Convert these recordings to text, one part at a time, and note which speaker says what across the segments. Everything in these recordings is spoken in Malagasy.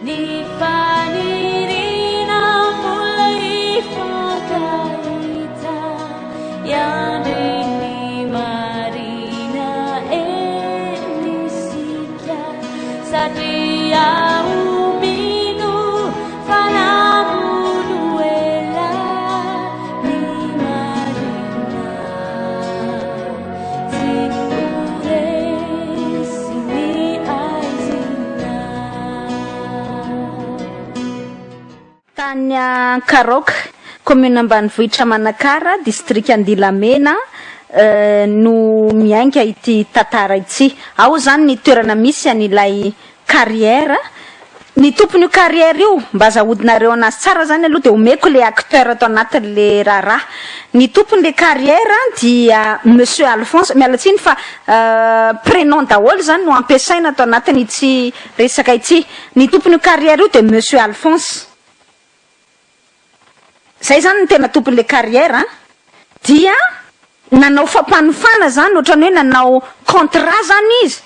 Speaker 1: Ny faniriana mbola hifankahita Hiandry ny marina eny isika Satria aho mino fa na mbola ho ela ny marina Tsy ho resy ny aizina.
Speaker 2: Tany Ankaraoka, kaominina ambanivohitra Manakara, distrika Andilamena no miainga ity tantara ity. Ao izany ny toerana misy an'ilay carrière. Ny tompon'io carrière io, mba azahodinareo anazy tsara zany aloha dia omeko le acteur ato anatin'le raharaha. Ny tompon'le carrière dia Monsieur Alphonse, miala tsiny fa prénom daholo zany no ampiasaina ato anatin'ity resaka ity. Ny tompon'io carrière io dia Monsieur Alphonse. Zay zany ny tena tompon'le carrière an! Dia nanao fampanofana zany, ohatran'ny hoe nanao contrat zany izy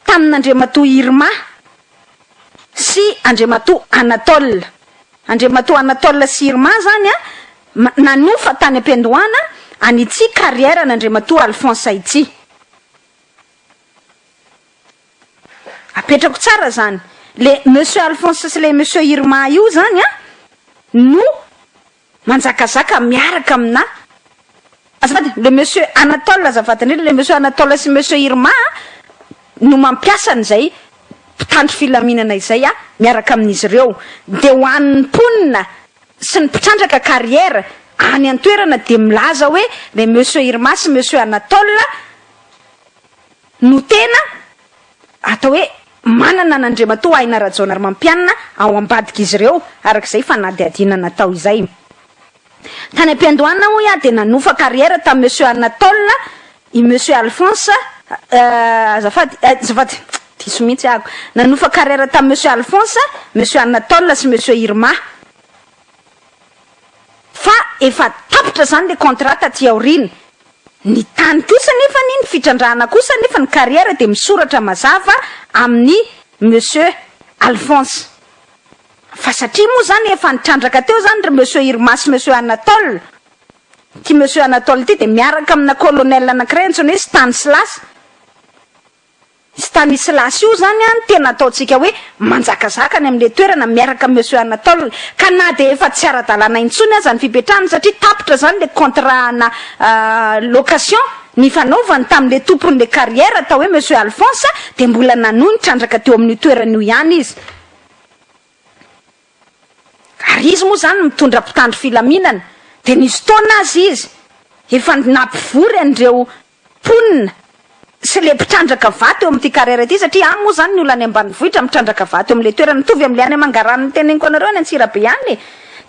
Speaker 2: tamin'Andriamatoa Irma sy Andriamatoa Anatole. Andriamatoa Anatole sy Irma zany an, nanofa tany am-piandohana an'ity carrière an'Andriamatoa Alphonse ity. Apetrako tsara zany. Le monsieur Alphonse sy le monsieur Irma io zany an no manjakazaka miaraka amina, azafady, le monsieur Anatole azafady indrindra, le monsieur Anatole sy monsieur Irma no mampiasa an'izay mpitandro filaminana izay an miaraka amin'izy ireo. Dia ho an'ny mponina sy ny mpitrandraka carrière any an-toerana dia milaza hoe le monsieur Irma sy monsieur Anatole no tena atao hoe manana an'Andriamatoa Aina Rajaonarimampianina ao ambadik'izy ireo, araka izay fanadihadiana natao izay. Tany am-piandohana hoy aho dia nanofa carrière tamin'i Monsieur Anatole i Monsieur Alphonse, azafady, azafady, diso mihitsy ahako, nanofa carrière tamin'i Monsieur Alphonse, Monsieur Anatole sy Monsieur Irma. Fa efa tapitra izany ilay contrat taty aoriana. Ny tany kosa nefany, ny fitrandrahana kosa nefa ny carrière dia misoratra mazava amin'i Monsieur Alphonse. Fa satria moa izany efa nitrandraka teo izany ry Monsieur Irma sy Monsieur Anatole, ity Monsieur Anatole ity dia miaraka amina colonel anankiray antsoina hoe Stanislas, Stanislas io zany an tena ataontsika hoe manjakazaka any amin'ilay toerana miaraka amin'i Monsieur Anatole ka na dia efa tsy ara-dalàna intsony aza ny fipetrahany satria tapitra zany ilay contrat ana location nifanaovany tamin'ilay tompon'ilay carrière atao hoe Monsieur Alphonse dia mbola nanohy nitrandraka teo amin'io toerana io ihany izy. Ary izy moa izany mitondra mpitandro filaminana dia nisy fotoana aza izy efa nampivory an'ireo mponina sy le mpitrandraka vato eo amin'ity carrière ity satria any moa izany ny olona any ambanivohitra mitrandraka vato eo amin'ilay toerana mitovy amin'ilay any Mangarano noteneniko anareo any Antsirabe any e!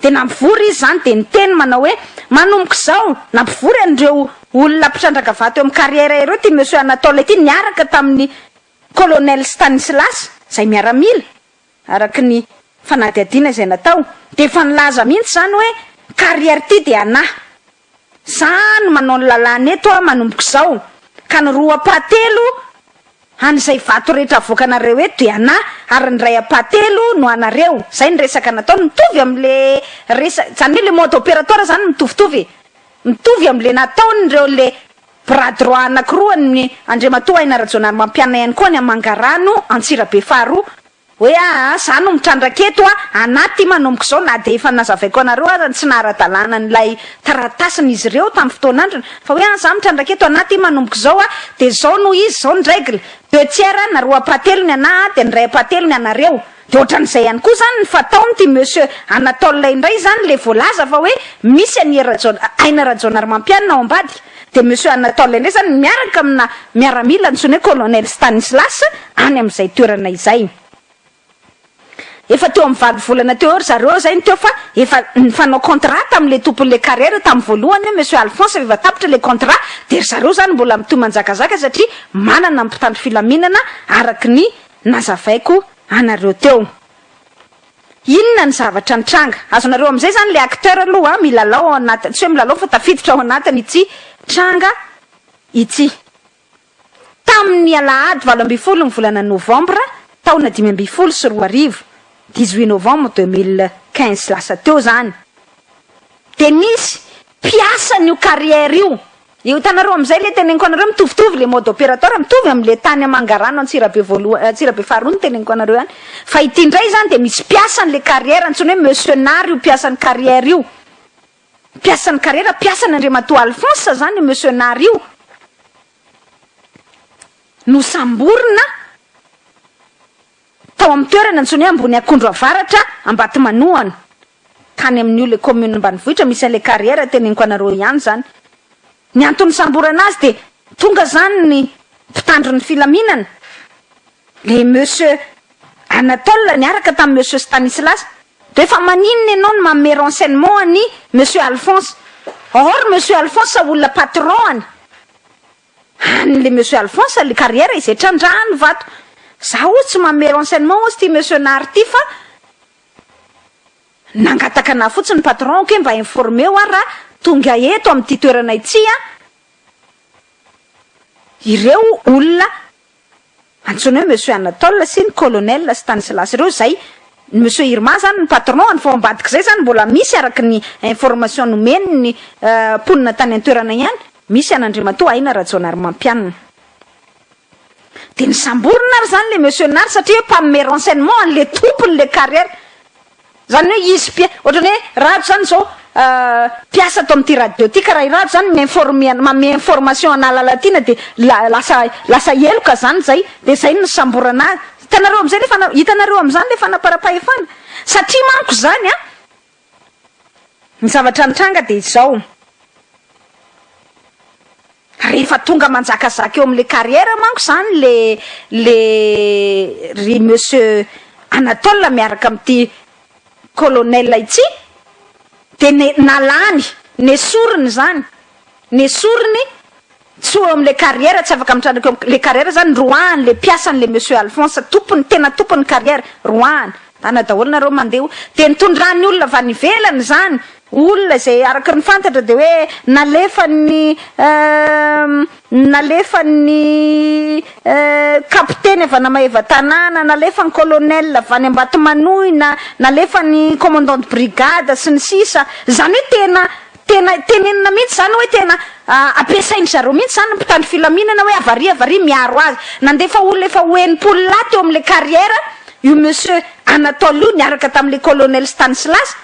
Speaker 2: dia nampivory izy izany dia niteny manao hoe manomboka izao nampivory an'ireo olona mpitrandraka vato eo amin'ny carrière ireo ity monsieur Anatole ity niaraka tamin'ny colonel Stanislas izay miaramila Araka ny fanadihadiana izay natao dia efa nilaza mihitsy izany hoe carrière ity dia anah. Za no manao ny lalàna eto aho manomboka izao ka ny roa ampahatelo an'izay vato rehetra avoakanareo eto dia anah ary ny iray ampahatelo no anareo. Izay ny resaka nataony mitovy amin'le resa, izany hoe le mode opératoire izany mitovitovy e. Mitovy amin'le nataon'ireo le bras droit anakiroa an'i Andriamatoa Aina Rajaonarimampianina ihany koa any Mangarano Antsirabe faharoa hoe aa za no mitrandraka eto a, anaty manomboka izao na dia efa nazavaiko anareo aza ny tsy naha-ara-dalàna an'ilay taratasin'izy ireo tamin'ny fotoan'androny fa hoe aa za mitrandraka eto anaty manomboka izao a, dia izao no izy, izao ny règle, deux tiers na roa ampahatelony ny anà dia ny iray ampahatelony anareo. Dia ohatran'izay ihany koa izany ny fataon'ity monsieur Anatole indray izany ilay voalaza fa hoe misy an'i Aina Rajaonarimampianina ao ambadika. Dia monsieur Anatole indray izany miaraka amina miaramila antsoina hoe colonel Stanislas any amin'izay toerana izay. Efa teo amin'ny valo volana teo eo ry zareo izay no teo fa efa nifanao contrat tamin'ilay tompon'ilay carrière tamin'ny voalohany hoe monsieur Alphonse rehefa tapitra ilay contrat dia ry zareo izany mbola mitohy manjakazaka satria manana ny mpitandro filaminana araka ny nazavaiko anareo teo. Inona ny zavatra nitranga? Azonareo amin'izay izany ilay acteur aloha milalao ao anatin'ny, tsy hoe milalao fa tafiditra ao anatin'ity tranga ity. Tamin'ny alahady 18 ny volana novambra taona 2015. 18 novembre 2015 lasa teo zany, de nisy mpiasan'io carrière io. Io hitanareo amin'izay le teneniko anareo, mitovitovy le mode opératoire, mitovy amin'le tany Mangarano Antsirabe voalohany, Antsirabe faharoa no teneniko anareo ihany. Fa ity indray zany de misy mpiasan'le carrière antsoina hoe Monsieur Nary io, mpiasan'ny carrière io, mpiasan'ny carrière, mpiasany Andriamatoa Alphonse zany io Monsieur Nary io, nosamborina tao amin'ny toerana antsoina hoe Ambony Akondro Avaratra Ambatomanohana, tany amin'io le commune ambanivohitra misy an'le carrière teneniko anareo ihany zany. Ny antony samborana azy de tonga zany ny mpitandro ny filaminana, le Monsieur Anatole niaraka tamin'ny Monsieur Stanislas, de efa maninona ianao no manome renseignement any Monsieur Alphonse? Or Monsieur Alphonse olona patron any any le Monsieur Alphonse le carrière izay trandrahany vato. Za ozy tsy manome renseignement ozy ty Monsieur Nary ty, fa nangataka ana fotsiny patron ko hoe mba informeo aho raha tonga eto amin'ity toerana ity a ireo olona antsoina hoe Monsieur Anatole sy ny colonel Stanislas ireo. Zay Monsieur Irma zany ny patron any, fa ambadika zay zany mbola misy, araky ny information nomeny ny mponina tany an-toerana ihany, misy an'Andriamatoa Aina Rajaonarimampianina. De nisamborina ary zany le Monsieur Nary satria hoe mpanome renseignement an'le tompony le carrière zany, hoe izy mpia ohatrany hoe Rajo zany zao mpiasa ato amin'ity radio ty, ka raha i Rajo zany mi-informe, manome information an'Alalatiana, de lasa heloka zany zay. De zay no nisamborana azy. Hitanareo am'izay le fana hitanareo am'izany le fanaparam-pahefana, satria manko zany a ny zavatra nitranga de izao: rehefa tonga manjakazaka eo am'le carrière manko zany le ry Monsieur Anatole miaraka amin'ity colonel ity, de ne nalany, nesoriny zany, nesoriny tsy eo am'le carrière, tsy afaka mitrandraka eo le carrière zany, roahany le mpiasany, le Monsieur Alphonse, tompony, tena tompony carrière, roahany ana daholo nareo mandeha. De nitondrany olona avy any ivelany zany, olona zay araky ny fantatra de hoe nalefany kapiteny avy any Maevatanàna, nalefany colonel avy any Ambatomanoina, nalefany commandant de brigade sy ny sisa zany. Hoe tena tenenina mihitsy zany hoe tena ampiasainy zareo mihitsy zany mpitandro filaminana, hoe avaria avaria miaro azy. Nandefa olona efa ho 60 lahy teo am'le carrière io Monsieur Anatole io niaraka tam'le colonel Stanislas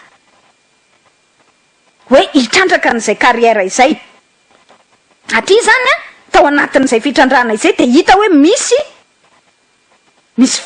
Speaker 2: hoe hitrandraka an'izay carrière izay aty zany. A tao anatin'izay fitrandrahana izay de hita hoe misy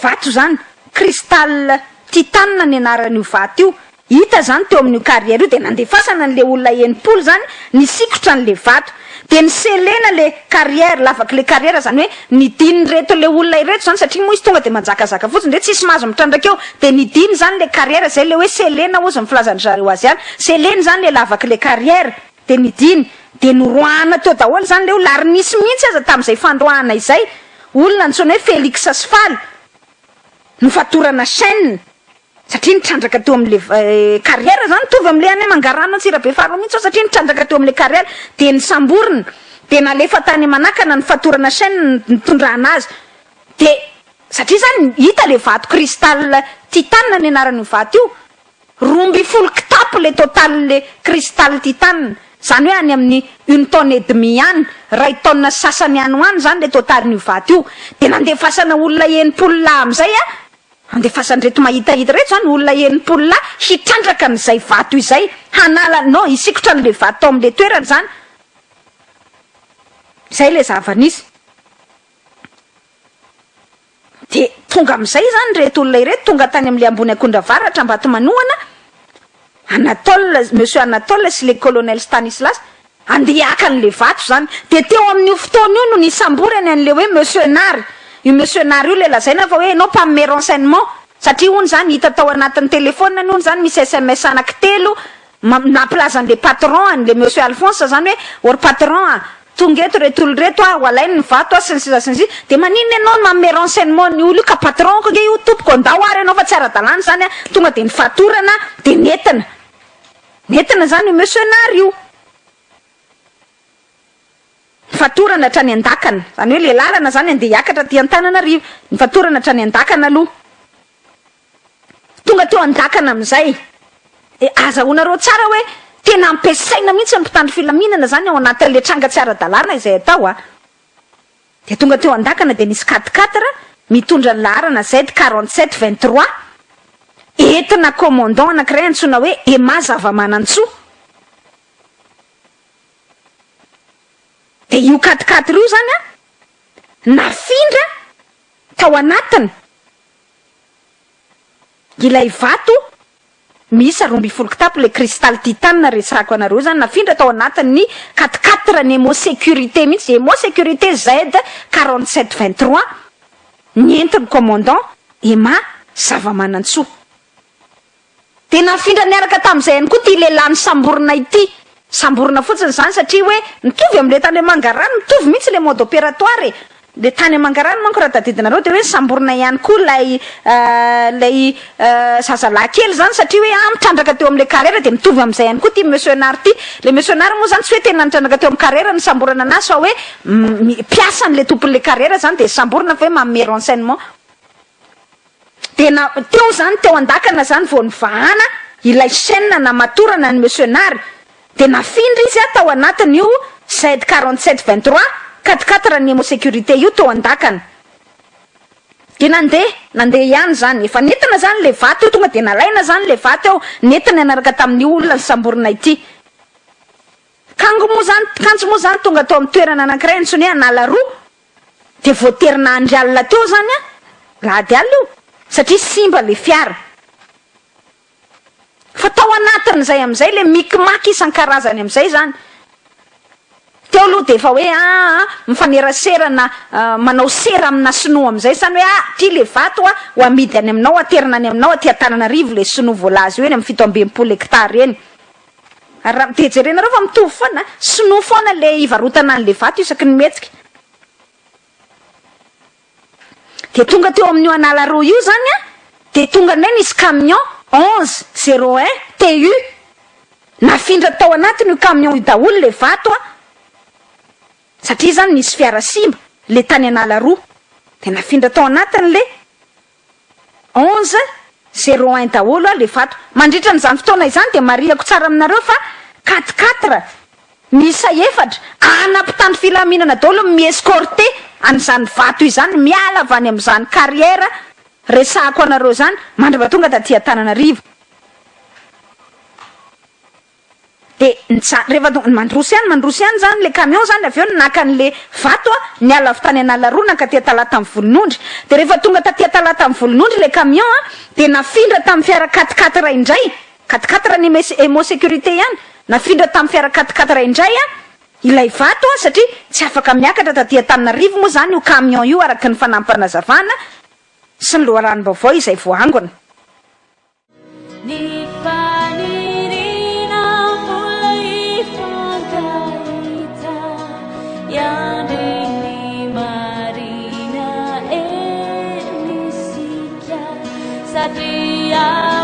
Speaker 2: vato zany, cristal titane ny anaran'io vato io, hita zany teo amin'io carrière io. De nandefasana an'le olona 60 zany nisikotra an'le vato, de niselena le carrière, lavaky le carrière zany, hoe nidiny reto le olona ireto zany, satria moa izy tonga de manjakazaka fotsiny ndre tsisy mahazo mitrandraka eo. De nidiny zany le carrière zay, le hoe selena ozy ny filazany zareo azy any, seleny zany le lavaky le carrière, de nidiny, de noroahana teo daholo zany le olona. Ary nisy mihitsy aza tam'izay fandroahana izay olona antsoina hoe Félix Asfaly nofatorana chaîne satria nitrandraka teo am'le carrière zany, tovy am'le any Mangarano Antsirabe faharoa mihitsy ao, satria nitrandraka teo am'le carrière, de nisamborina, de nalefa tany Manakana, ny fatorana chaîne nitondrana azy. De satria zany hita le vato cristal titane ny anaran'io vato io, 12 kitapo le total le cristal titane zany, hoe any amin'ny une tonne et demi any, 1 tonne sasany any ho any zany le totalin'io vato io. De nandefasana olona 60 lahy am'izay, a andefasan-dreto mahitahita reto zany olona 60 lahy hitrandraka an'izay vato izay, hanala, non, hisikotra an'le vato tao am'le toerana zany. Zay le zava-nisy. De tonga am'izay zany reto olona ireto, tonga tany am'le Ambony Akondro Avaratra Ambatomanoana, Anatole, Monsieur Anatole sy le colonel Stanislas, andeha haka an'le vato zany. De teo amin'io fotoana io no nisamborany an'le hoe Monsieur Nary io. Monsieur Nary io le lazaina fa hoe enao mpanome renseignement, satria ony zany hita tao anatin'ny telefona ony zany misy SMS anaky telo nampilaza an'le patron an'le Monsieur Alphonse zany hoe: "Or patron a, tonga eto reto olo reto a, ho alainy ny vato a", sy ny sisa sy ny sisa. De maninona ianao no manome renseignement ny olo io, ka patron ko nge io tompoko? Andao ary ianao fa tsy ara-dalàna zany a. Tonga de nifatorana, de nentina zany io Monsieur Nary io, nifatorana hatrany an-dakana zany, hoe le lalana zany andeha hiakatra aty Antananarivo, nifatorana hatrany an-dakana aloha. Tonga. tonga teo an-dakana amin'izay, dia azahoanareo tsara hoe tena ampiasaina mihitsy ny mpitandro filaminana izany ao anatin'ilay tranga tsy ara-dalàna izay atao a. Dia tonga teo an-dakana dia nisy quatre quatre mitondra ny laharana Z 47 23 entina commandant anankiray antsoina hoe Emma Zavamanantsoa. Dia io quatre quatre io izany an, nafindra tao anatiny ilay vato miisa 12 kitapo, ilay cristal titane resahako anareo izany, nafindra tao anatin'ny quatre quatre Nemo sécurité mihitsy, Nemo sécurité Z 47 23, nentin'ny commandant Emma Zavamanantsoa. Dia nafindra niaraka tamin'izay ihany koa ity lehilahy nosamborina ity. Samborina fotsiny izany satria hoe mitovy amin'ilay tany Mangarano, mitovy mihitsy ilay mode opératoire e. Ilay tany Mangarano manko raha tadidinareo dia hoe nosamborina ihany koa ilay ilay zazalahy kely izany satria hoe ah mitrandraka teo amin'ilay carrière dia mitovy amin'izay ihany koa ity monsieur Nary ity. Ilay monsieur Nary moa izany tsy hoe tena nitrandraka teo amin'ny carrière nosamborana anazy fa hoe mpiasan'ilay tompon'ilay carrière izany dia samborina fa hoe manome renseignement. Dia na, teo izany, teo an-dakana izany vao nivahana ilay chaîne namatorana an'i Monsieur Nary. Dia nafindra izy tao anatin'io Z 47 23, quatre quatre Nemo Sécurité io teo an-dakana. Dia nandeha, nandeha ihany izany. Efa nentina izany ilay vato io, tonga dia nalaina izany ilay vato eo, nentina niaraka tamin'io olona nosamborina ity. Kango moa izany, kanjo moa izany tonga tao amin'ny toerana anankiray antsoina hoe Analaroa, Dia voatery nandry alina teo zany aho, alahady alina io, satria simba le fiara. Fa tao anatin'izay amin'izay le micmac isan-karazany amin'izay zany. Teo aloha dia efa hoe aa mifanerasera na manao sera amina sinoa amin'izay zany hoe ah ty le vato a ho amidy any aminao, aterina any aminao aty Antananarivo le sinoa voalaza io eny amin'ny 67 hectares eny. Ary raha dia jerenareo fa mitovy foana, sinoa foana le ivarotana an'le vato isaky ny mihetsika. Dia tonga teo amin'io Analaroa io zany an, dia tonga indray nisy camion 11 01 TU. Nafindra tao anatin'io camion io daholo le vato an, satria zany nisy fiara simba le tany Analaroa. Dia nafindra tao anatin'le 11 zéro un daholo le vato. Mandritra an'izany fotoana izany dia marihako tsara aminareo fa quatre quatre miisa efatra ana mpitandro filaminana daholo no mi-escorter an'izany vato izany miala avy any amin'izany carrière resahako anareo izany mandrapa tonga taty Antananarivo. Dia nija, rehefa tonga, mandroso ihany, mandroso ihany izany ilay camion izany, avy eo naka an'ilay vato aho, niala avy tany Analaroa nankaty Talata Mivolonondry. Dia rehefa tonga taty Talata Mivolonondry ilay camion an, dia nafindra tamin'ny fiara quatre quatre indray, quatre quatre ny Emo sécurité ihany, nafindra tamin'ny fiara quatre quatre indray an, ilay vato an, satria tsy afaka miakatra taty Antananarivo moa izany io camion io araka ny fanampinazavana sy ny loharanom-baovao izay voaangona.
Speaker 1: Ny faniriana mbola hifankahita Hiandry ny marina eny isika Satria.